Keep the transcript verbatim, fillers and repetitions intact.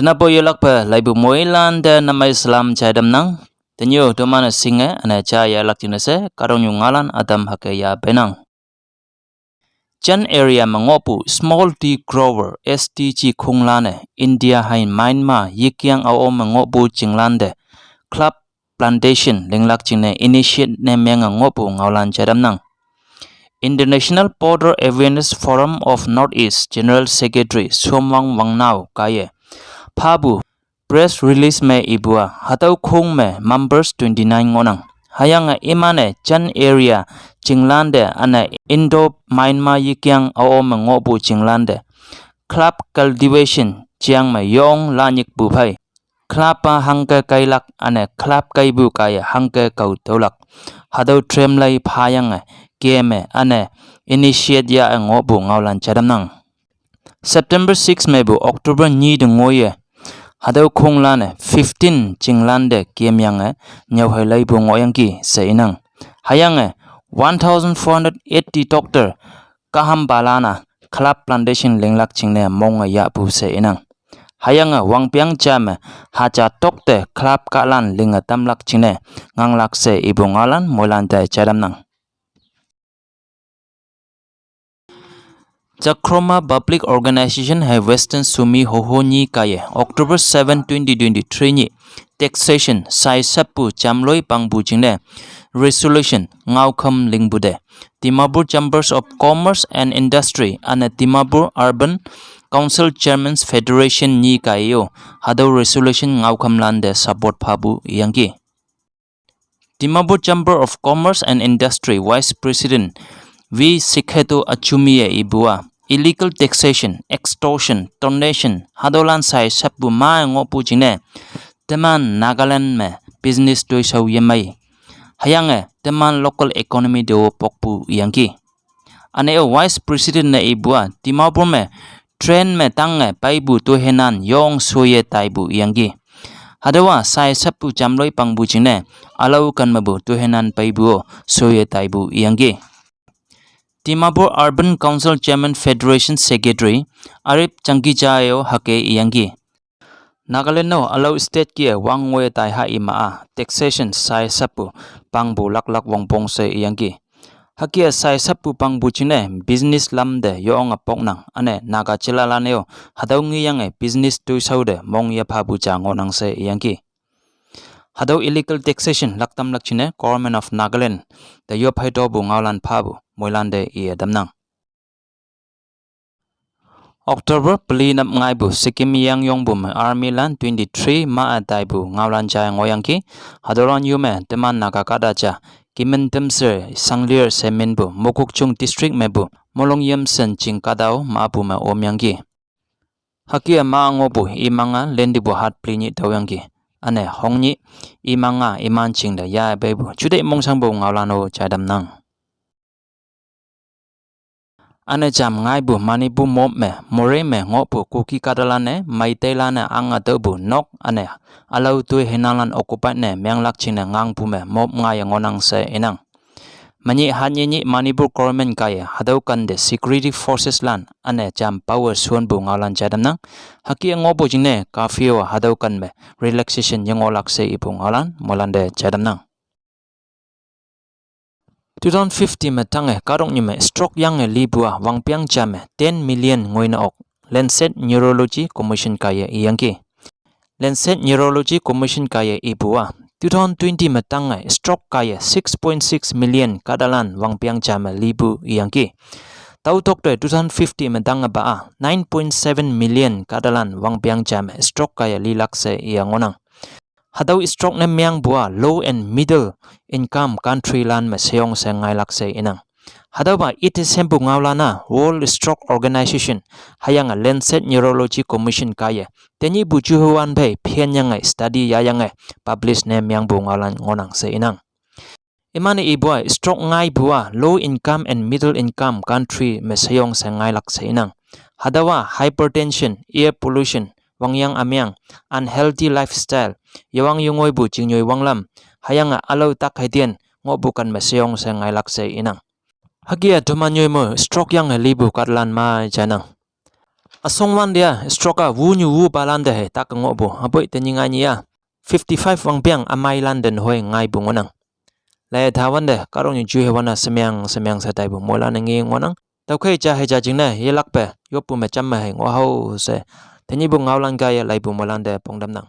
Napo yolakpe laipu moilan te namai salam chai tamnang. Tenyo tomane singe ane chai yalak jingne she, kahtoknyu ngaolan ütam hüke yapenang. Chan area me ngohpu small tea grower, S T G khonglan-e India hei Myanmar yekyang ao me ngohpu chinglan te club plantation linglak jingne initiate ne menge ngohpu ngaolan jai tamnang. International Border Awareness Forum of Northeast General Secretary Somwang Wangnao kaiye phapu press release me ipu-a, hatüo khong me members twenty-nine ngohnang. Hüyange iman-e Chan area chinglan te üne Indo-Myanmar yekyang ao me ngohpu chinglan te club cultivation jang me yong lanyikpu phei, club-a hangke keilak üne club keipu kaiye hangke kao tüolak, hatüo trem lei phayange keme üne initiate ya-e ngohpu ngaolan jai tamnang. September six mepu October nyi te ngoiye, hatüo khonglan-e fifteen chinglan te kemyange nyüohei leipu ngohyangki she inang. Hüyange one thousand four hundred eighty doctor kahampalan-a club plantation linglak jingne monge yahpu she inang. Hüyange wangpeng ja me haja tokte club kahlan linge tamlak jingne nganglak she ipu ngaolan moilan te jai tamnang. Jakhromaa Public Organization hei Western Sumi Hoho nyi kaiye October seven, twenty twenty-three nyih taxation sai sappu jamloi pangpu jingne resolution ngaokhüm lingpu te, Dimapur Chambers of Commerce and Industry üne Dimapur Urban Council Chairmans Federation nyi kaiye-o hatüo resolution ngaokhümlan te support phapu iyangki. Dimapur Chamber of Commerce and Industry Vice President V Sikheto Achumi-e ipu-a, illegal taxation, extortion, donation hatüolan sai sappu ma ngohpu jingne teman Nagaland me business toishao yemei, hüyange teman local economy te-o pokpu iyangki. Üne-o Vice President ne ipu-a, Dimapur me train me tange peipu toihenan yong shoye taipu iyangki. Hatüowa sai sappu jamloi pangpu jingne ülao ken mepu toihenan peipu-o shoye taipu iyangki. Dimapur Urban Council Chairman Federation Secretary Arip Changkija-e-o hüke iyangki. Nagaland-o ülao state kih-e wang ngoiye taiha ima-a taxation sai sappu pangpu laklak wongpong she iyangki. Hüke sai sappu pangpu jingne business lam te yonge poknang, üne Naga jilalan-e-o hatüo ngeyange business toishao te mong yephapu ja ngohnang she iyangki. Hatüo illegal taxation laktamlak jingne Government of Nagaland te yop hei topu ngaolan phapu moilan te iye tamnang. October peli nap ngaipu Sikkim yangyongpu me armylan twenty-three ma-e taipu ngaolan jai ngohyangki. Hatüolan yu me teman Naga kahta ja Kimin Timsir Sanglir she minpu Mokokchung District mepu Molungyimsen ching kahta-o mapu me omyangki. Hüke ma ngohpu imang-a lentipu hat peli nyih tüoyangki. Üne hongnyih imang-a iman chingte yah peipu juteih mongshangpu ngaolan-o jai tamnang. Üne jam ngaipu Manipur mop me, Moreh me ngohpu Kuki kahtalan-e Meiteilan-e ange tüopu nok üne ülao toihenanlan occupied ne menglak jingne ngangpu me mop ngaiye ngohnang she inang. Menyih hatnyi nyih Manipur government kaiye hatüo ken te security forces lan üne jam power shonpu ngaolan jai tamnang. Hüke ngohpu jingne curfew hatüo ken me relaxation yengohlak she ipu ngaolan moilan te jai tamnang. Two thousand fifty me tange kahtoknyu me stroke yange lipu-a wangpeng ja me ten million ngoine ok, Lancet Neurology Commission kaiye iyangki. Lancet Neurology Commission kaiye ipu-a, two thousand twenty me tange stroke kaiye six point six million kahtalan wangpeng ja me lipu iyangki. Tao tokte two thousand fifty me tange pa-a nine point seven million kahtalan wangpeng ja me stroke kaiye lilak she iya ngohnang. Hatüo stroke ne mengpu-a low and middle income countrylan me sheyong she ngailak she inang. Hatüopa ite sempu ngaolan-a World Stroke Organization hüyange Lancet Neurology Commission kaiye tenyihpu juhuwan phei phenyange study yayange publish ne mengpu ngaolan ngohnang she inang. Iman-e ipu-a stroke ngaipu-a low income and middle income country me sheyong she ngailak she inang. Hatüowa hypertension, air pollution, wangyang ümeng, unhealthy lifestyle, yewang yengoipu chingnyoi wanglam, hüyange ülao tak heiten ngohpu ken me sheyong she ngailak she inang. Hüke-a toman nyoi me stroke yange lipu kahtalan ma jainang. Asong wante-a stroke-a wunyu wupalan te hei tak ngohpu hüpoi tenyih ngai nyih-a fifty-five wangpeng ameilan te nehoi ngaipu ngohnang. Laiye tha wante kahtoknyu ju hei wante semeng semeng she taipu moilan-e nge ngohnang. Tüokhei ja hei ja jingne yelakpe yoppu me jam me hei ngoh hao she tenyihpu ngaolan kaiye laipu moilan te pongtamnang.